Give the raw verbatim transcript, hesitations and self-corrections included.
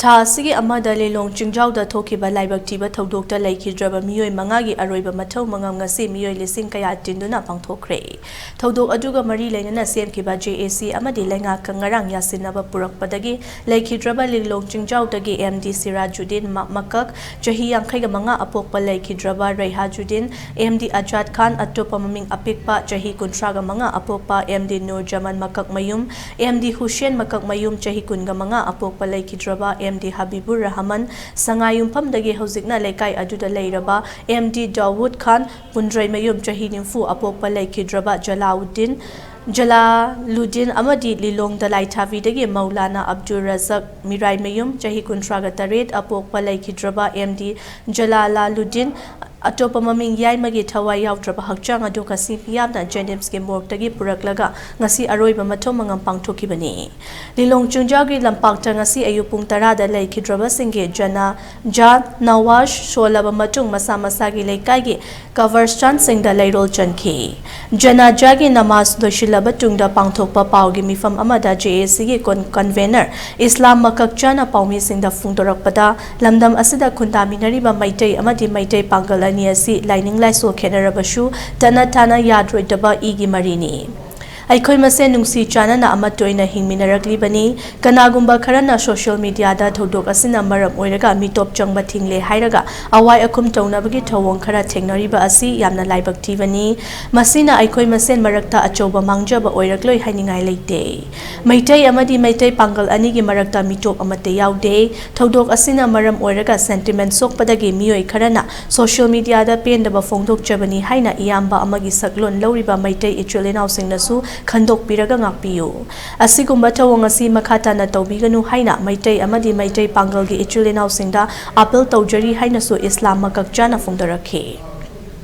ꯊꯥ ꯑꯁꯤꯒꯤ ꯑꯃꯗ ꯂꯤꯂꯣꯡ ꯆꯤꯡꯖꯥꯎꯗ ꯊꯣꯛꯈꯤꯕ ꯂꯥꯏꯕꯛ ꯊꯤꯕ ꯊꯧꯗꯣꯛꯇ ꯂꯩꯈꯤꯗ꯭ꯔꯕ ꯃꯤꯑꯣꯏ ꯃꯉꯥꯒꯤ ꯑꯔꯣꯏꯕ ꯃꯊꯧ ꯃꯉꯝ ꯉꯁꯤ ꯃꯤꯑꯣꯏ ꯂꯤꯁꯤꯡ ꯀꯌꯥ ꯇꯤꯟꯗꯨꯅ ꯄꯥꯡꯊꯣꯛꯈ꯭ꯔꯦ꯫ ꯊꯧꯗꯣꯛ ꯑꯗꯨꯒ ꯃꯔꯤ ꯂꯩꯅꯅ ꯁꯦꯝꯈꯤꯕ ꯖꯦ ꯑꯦ ꯁꯤ ꯑꯃꯗꯤ ꯂꯩꯉꯥꯛꯀ ꯉꯔꯥꯡ ꯌꯥꯁꯤꯟꯅꯕ ꯄꯨꯔꯛꯄꯗꯒꯤ ꯂꯩꯈꯤꯗ꯭ꯔꯕ ꯂꯤꯂꯣꯡ ꯆꯤꯡꯖꯥꯎꯗꯒꯤ ꯑꯦꯝ ꯗꯤ ꯁꯤꯔꯥꯖꯨꯗꯤꯟ ꯃ-, ꯃꯀꯛ, ꯆꯍꯤ ꯌꯥꯡꯈꯩꯒ ꯃꯉꯥ ꯑꯄꯣꯛꯄ ꯂꯩꯈꯤꯗ꯭ꯔꯕ ꯔꯩꯍꯥꯖꯨꯗꯤꯟ, ꯑꯦꯝ ꯗꯤ ꯑꯖꯥꯗ ꯈꯥꯟ, ꯑꯇꯣꯞꯄ ꯃꯃꯤꯡ ꯑꯄꯤꯛꯄ, ꯆꯍꯤ ꯀꯨꯟꯊ꯭ꯔꯥꯒ ꯃꯉꯥ ꯑꯄꯣꯛꯄ ꯑꯦꯝ ꯗꯤ ꯅꯨꯔꯖꯃꯥꯟ ꯃꯀꯛꯃꯌꯨꯝ, ꯑꯦꯝ ꯗꯤ ꯍꯨꯁꯦꯟ ꯃꯀꯛꯃꯌꯨꯝ, ꯆꯍꯤ ꯀꯨꯟꯒ ꯃꯉꯥ ꯑꯄꯣꯛꯄ ꯂꯩꯈꯤꯗ꯭ꯔꯕ ꯑꯦꯝ ꯗꯤ ꯍꯕꯤꯕꯨꯔ ꯔꯍꯃꯟ, ꯁꯉꯥꯏꯌꯨꯝꯐꯝꯗꯒꯤ ꯍꯧꯖꯤꯛꯅ ꯂꯩꯀꯥꯏ ꯑꯗꯨꯗ ꯂꯩꯔꯕ ꯑꯦꯝ ꯗꯤ ꯗꯥꯎꯗ ꯈꯥꯟ, ꯄꯨꯟꯗ꯭ꯔꯩꯃꯌꯨꯝ, ꯆꯍꯤ ꯅꯤꯐꯨ ꯑꯄꯣꯛꯄ ꯂꯩꯈꯤꯗ꯭ꯔꯕ ꯖꯂꯥꯎꯗꯤꯟ, ꯖꯂꯥꯂꯨꯗꯤꯟ ꯑꯃꯗꯤ ꯂꯤꯂꯣꯡ ꯗꯂꯥꯏꯊꯥꯕꯤꯗꯒꯤ ꯃꯧꯂꯥꯅꯥ ꯑꯕꯗꯨꯜ ꯔꯖꯥꯛ ꯃꯤꯔꯥꯏꯃꯌꯨꯝ, ꯆꯍꯤ ꯀꯨꯟꯊ꯭ꯔꯥꯒ ꯇꯔꯦꯠ ꯑꯄꯣꯛꯄ ꯂꯩꯈꯤꯗ꯭ꯔꯕ ꯑꯦꯝ ꯗꯤ ꯖꯂꯥꯂꯨꯗꯤꯟ, ꯑꯇꯣꯞꯄ ꯃꯃꯤꯡ ꯌꯥꯏꯃꯒꯤ ꯊꯋꯥꯏ ꯌꯥꯎꯗ꯭ꯔꯕ ꯍꯛꯆꯥꯡ ꯑꯗꯨ ꯉꯁꯤ ꯃꯤꯌꯥꯝꯅ ꯖꯦꯅꯤꯝꯁꯀꯤ ꯃꯣꯔꯒꯇꯒꯤ ꯄꯨꯔꯛꯂꯒ ꯉꯁꯤ ꯑꯔꯣꯏꯕ ꯃꯊꯧ ꯃꯉꯝ ꯄꯥꯡꯊꯣꯛꯈꯤꯕꯅꯤ꯫ ꯂꯤꯂꯣꯡ ꯆꯤꯡꯖꯥꯎꯒꯤ ꯂꯝꯄꯥꯛꯇ ꯉꯁꯤ ꯑꯌꯨꯛ ꯄꯨꯡ ꯇꯔꯥꯗ ꯂꯩꯈꯤꯗ꯭ꯔꯕꯁꯤꯡꯒꯤ ꯖꯅꯥ ꯖꯥ ꯅꯋꯥꯖ ꯁꯣꯜꯂꯕ ꯃꯇꯨꯡ ꯃꯁꯥ ꯃꯁꯥꯒꯤ ꯂꯩꯀꯥꯏꯒꯤ ꯀꯕꯔꯁ꯭ꯇꯥꯟꯁꯤꯡꯗ ꯂꯩꯔꯣꯜ ꯆꯟꯈꯤ꯫ ꯖꯅꯥꯖꯥꯒꯤ ꯅꯃꯥꯖ ꯂꯣꯏꯁꯤꯜꯂꯕ ꯇꯨꯡꯗ ꯄꯥꯡꯊꯣꯛꯄ ꯄꯥꯎꯒꯤ ꯃꯤꯐꯝ ꯑꯃꯗ ꯖꯦ ꯑꯦ ꯁꯤꯒꯤ ꯀꯣꯟ-, ꯀꯟꯚꯦꯅꯔ ꯏꯁꯂꯥꯝ ꯃꯀꯛꯆꯥꯅ ꯄꯥꯎꯃꯤꯁꯤꯡꯗ ꯐꯣꯡꯗꯣꯔꯛꯄꯗ, ꯂꯝꯗꯝ ꯑꯁꯤꯗ ꯈꯨꯟꯗꯥꯃꯤꯟꯅꯔꯤꯕ ꯃꯩꯇꯩ ꯑꯃꯗꯤ ꯃꯩꯇꯩ ꯄꯥꯡꯒꯜ ꯑꯅꯤ ꯑꯁꯤ ꯂꯥꯏꯅꯤꯡ ꯂꯥꯏꯁꯣꯜ ꯈꯦꯠꯅꯔꯕꯁꯨ ꯇꯠꯅ ꯊꯥꯅ ꯌꯥꯗ꯭ꯔꯣꯏꯗꯕ ꯏꯒꯤ ꯃꯔꯤꯅꯤ꯫ ꯑꯩꯈꯣꯏ ꯃꯁꯦꯟ ꯅꯨꯡꯁꯤ ꯆꯥꯟꯅꯅ ꯑꯃꯠꯇ ꯑꯣꯏꯅ ꯍꯤꯡꯃꯤꯟꯅꯔꯛꯂꯤꯕꯅꯤ꯫ ꯀꯅꯥꯒꯨꯝꯕ ꯈꯔꯅ ꯁꯣꯁꯤꯌꯦꯜ ꯃꯤꯗꯤꯌꯥꯗ ꯊꯧꯗꯣꯛ ꯑꯁꯤꯅ ꯃꯔꯝ ꯑꯣꯏꯔꯒ ꯃꯤꯇꯣꯞ ꯆꯪꯕ ꯊꯤꯡꯂꯦ ꯍꯥꯏꯔꯒ ꯑꯋꯥꯏ ꯑꯈꯨꯝ ꯇꯧꯅꯕꯒꯤ ꯊꯧꯑꯣꯡ ꯈꯔ ꯊꯦꯡꯅꯔꯤꯕ ꯑꯁꯤ ꯌꯥꯝꯅ ꯂꯥꯏꯕꯛ ꯊꯤꯕꯅꯤ꯫ ꯃꯁꯤꯅ ꯑꯩꯈꯣꯏ ꯃꯁꯦꯟ ꯃꯔꯛꯇ ꯑꯆꯧꯕ ꯃꯥꯡꯖꯕ ꯑꯣꯏꯔꯛꯂꯣꯏ ꯍꯥꯏꯅꯤꯡꯉꯥꯏ ꯂꯩꯇꯦ꯫ ꯃꯩꯇꯩ ꯑꯃꯗꯤ ꯃꯩꯇꯩ ꯄꯥꯡꯒꯜ ꯑꯅꯤꯒꯤ ꯃꯔꯛꯇ ꯃꯤꯇꯣꯞ ꯑꯃꯠꯇ ꯌꯥꯎꯗꯦ꯫ ꯊꯧꯗꯣꯛ ꯑꯁꯤꯅ ꯃꯔꯝ ꯑꯣꯏꯔꯒ ꯁꯦꯟꯇꯤꯃꯦꯟ ꯁꯣꯛꯄꯗꯒꯤ ꯃꯤꯑꯣꯏ ꯈꯔꯅ ꯁꯣꯁꯤꯌꯦꯜ ꯃꯤꯗꯤꯌꯥꯗ ꯄꯦꯟꯗꯕ ꯐꯣꯡꯗꯣꯛꯆꯕꯅꯤ ꯍꯥꯏꯅ ꯏꯌꯥꯝꯕ ꯑꯃꯒꯤ ꯁꯛꯂꯣꯟ ꯂꯧꯔꯤꯕ ꯃꯩꯇꯩ ꯏꯆꯤꯜ ꯏꯅꯥꯎꯁꯤꯡꯅꯁꯨ ꯈꯟꯗꯣꯛꯄꯤꯔꯒ ꯉꯥꯛꯄꯤꯌꯨ꯫ ꯑꯁꯤꯒꯨꯝꯕ ꯊꯧꯑꯣꯡ ꯑꯁꯤ ꯃꯈꯥ ꯇꯥꯅ ꯇꯧꯕꯤꯒꯅꯨ ꯍꯥꯏꯅ ꯃꯩꯇꯩ ꯑꯃꯗꯤ ꯃꯩꯇꯩ ꯄꯥꯡꯒꯜꯒꯤ ꯏꯆꯤꯜ ꯏꯅꯥꯎꯁꯤꯡꯗ ꯑꯥꯄꯤꯜ ꯇꯧꯖꯔꯤ ꯍꯥꯏꯅꯁꯨ ꯏꯁꯂꯥꯝ ꯃꯀꯛꯆꯥꯅ ꯐꯣꯡꯗꯣꯔꯛꯈꯤ꯫